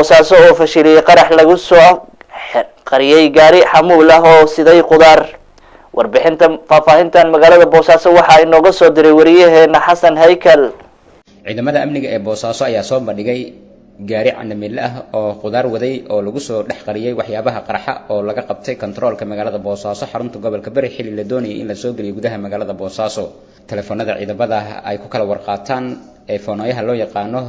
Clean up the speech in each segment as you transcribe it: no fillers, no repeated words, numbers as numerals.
Boosaaso oo fashiliyey qarax lagu soo qariyey gaari xamuul ah oo siday khudaar. Warbixinta faahfaahintan magaalada Boosaaso waxaa inooga soo diray wariyaheena Xasan Haykal. Ciidamada amniga ee Boosaaso ayaa soo bandhigay gaari candamiille ah oo khudaar waday oo lagu soo dhex qariyey waxyaabaha qarxa oo laga qabtay kontaroolka magaalada Boosaaso, xarunta gobolka Bari, xilli la doonayay in la soo geliyo gudaha magaalada Boosaaso. Telefoonada ciidamada ay ku kala warqaataan ee foonooyaha loo yaqaano,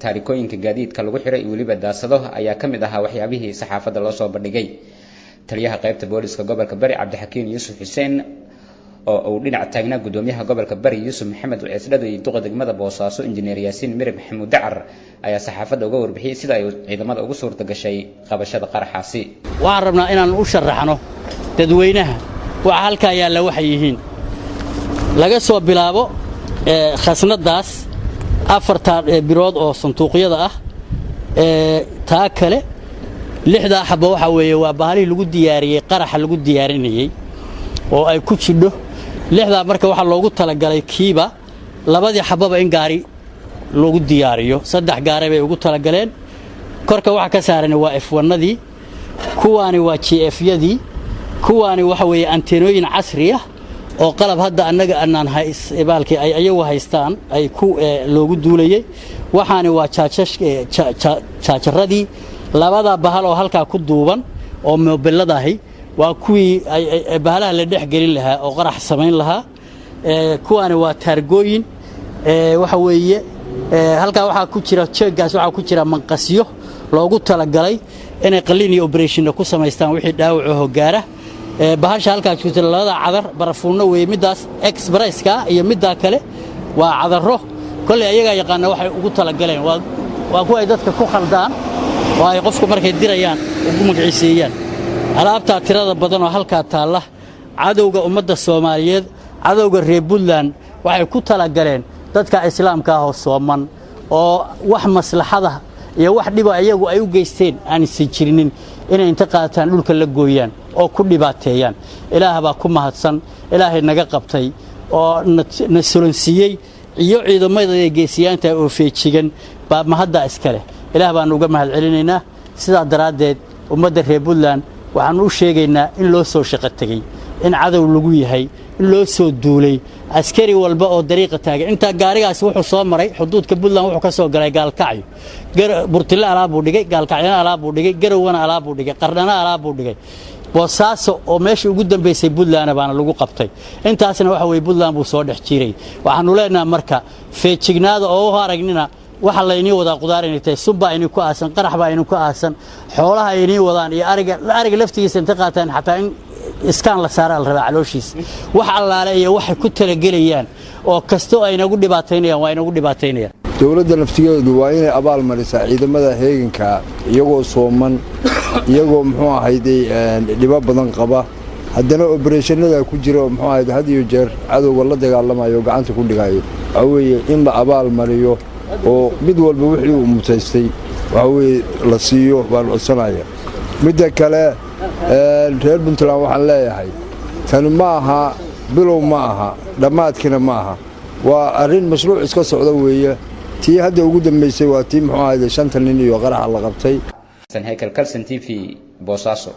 taarikooyinka gaadiidka lagu xiray iyo weliba daasado ayaa ka mid ahaa waxyaabihii saxaafadda loo soo bandhigay. Taliyaha qaybta booliska gobolka Bari, Cabdixakiin Yuusuf Xuseen, oo uu dhinac taagnaa gudoomiyaha gobolka Bari Yuusuf Maxamed Ciisdhado iyo duqa degmada Boosaaso Injineer Yaasiin Mirib Maxamuud Dacar, ayaa saxaafadda uga warbixiyey sida ay ciidamada ugu suurta gashay qabashada qaraxaasi. Waxaan rabnaa inaan u sharaxno dadweynaha waxa halkaa yaalla waxay yihiin, laga soo bilaabo khasnadaas afartaa birood oo sanduuqyada ah, taa kale 6daa xabbo waxaa weeye waa bahalihii lagu diyaariyey qaraxa lagu diyaarinayey oo ay ku jidho 6daa. Marka waxaa loogu talagalay kiiba labadii xabbaba in gaari lagu diyaariyo, 3 gaari bay ugu talagaleen. Korka waxa ka saaran waa F1-adii, kuwaani waa JF-yadii, kuwaani waxa weeye anteenooyin casri ah oo qalab hadda annaga anaan baalkii ay ayagu haystaan ay ku loogu duulayey. Waxaani waa jaajaradii. Labada bahal oo halkaa ku duuban oo moobiladahi waa kuwii bahalaha la dhex gelin lahaa oo qarax samayn lahaa. Kuwaani waa taargooyin. Waxa weeye halkaa waxaa ku jira jeeggaas, waxaa ku jira manqasyo loogu talagalay inay qalliin iyo operationna ku samaystaan wixii dhaawac gaara. Bahasha halkaa joogta, labada cadar barafuunno weeye, middaas expresska iyo middaa kale waa cadaro. Kolley ayagaa yaqaana waxay ugu talagaleen, waa kuwa ay dadka ku khaldaan oo ay qofku markay dirayaan ugu magaciiseeyaan. Alaabtaa tirada badan oo halkaa taalla, cadowga ummadda Soomaaliyeed, cadowga reer Puntland, waxay ku talagaleen dadka islaamka ah oo sooman oo wax maslaxada iyo wax dhiba ayagu ay u geysteen aansan jirinin inay inta qaataan dhulka la gooyaan oo ku dhibaateeyaan. Ilaah baa ku mahadsan, Ilaahay naga qabtay oo na solonsiiyey iyo ciidamada geesiyaanta oo feejigan baa mahadda iska leh. Ilaah baanu uga mahad celinaynaa. Sidaa daraaddeed ummadda reer Puntland waxaannu u sheegaynaa in loo soo shaqo tegey, in cadow lagu yahay, in loo soo duulay. Askari walba oo dariiqa taagan, intaa gaarigaasi wuxuu soo maray xuduudka Puntland, wuxuu ka soo galay Gaalkacyo, Burtille alaabbuu dhigay, Gaalkacyana alaabbuu dhigay, Garowwana alaabbuu dhigay, Qardhana alaabbuu dhigay, Boosaaso oo meeshii ugu dambaysay Puntland baana lagu qabtay. Intaasna waxa weye Puntland buu soo dhex jiray. Waxaanu leenaha marka feejignaada oo u aragnina waxa laynii wadaa qudaar inay tahay. Sunbaa idinku aasan, qarax baa idinku aasan, xoolaha ay inii wadaan iyo ariga, ariga laftigiisa inta qaataan xataa in iskaan la saaraa la rabaa calooshiisa. Wax allaale iyo waxay ku talagelayaan oo kastoo ay inagu dhibaataynayaan waa inagu dhibaataynayaan. Dowladda laftigeedu waa inay abaal marisaa ciidamada heeganka, iyagoo sooman, iyagoo muxuu ahayday dhibo badan qaba, haddana obereshanada ku jira oo muxuu ahayd had iyo jeer cadowga la dagaalamayo oo gacanta ku dhigayo. Waxaa weeye in la abaal mariyo oo mid walba wixii uu mutaystay waxaa weeye la siiyo baan codsanaya. Midda kale, reer Puntland waxaan leeyahay tani ma aha bilow, ma aha dhammaadkiina, ma aha, waa arrin mashruuc iska socda weeye. Tii hadda ugu dambaysay waa tii muxuu ahayde 5ta nin iyo qaraxa la qabtay. Haykel, Calson TV, Boosaaso.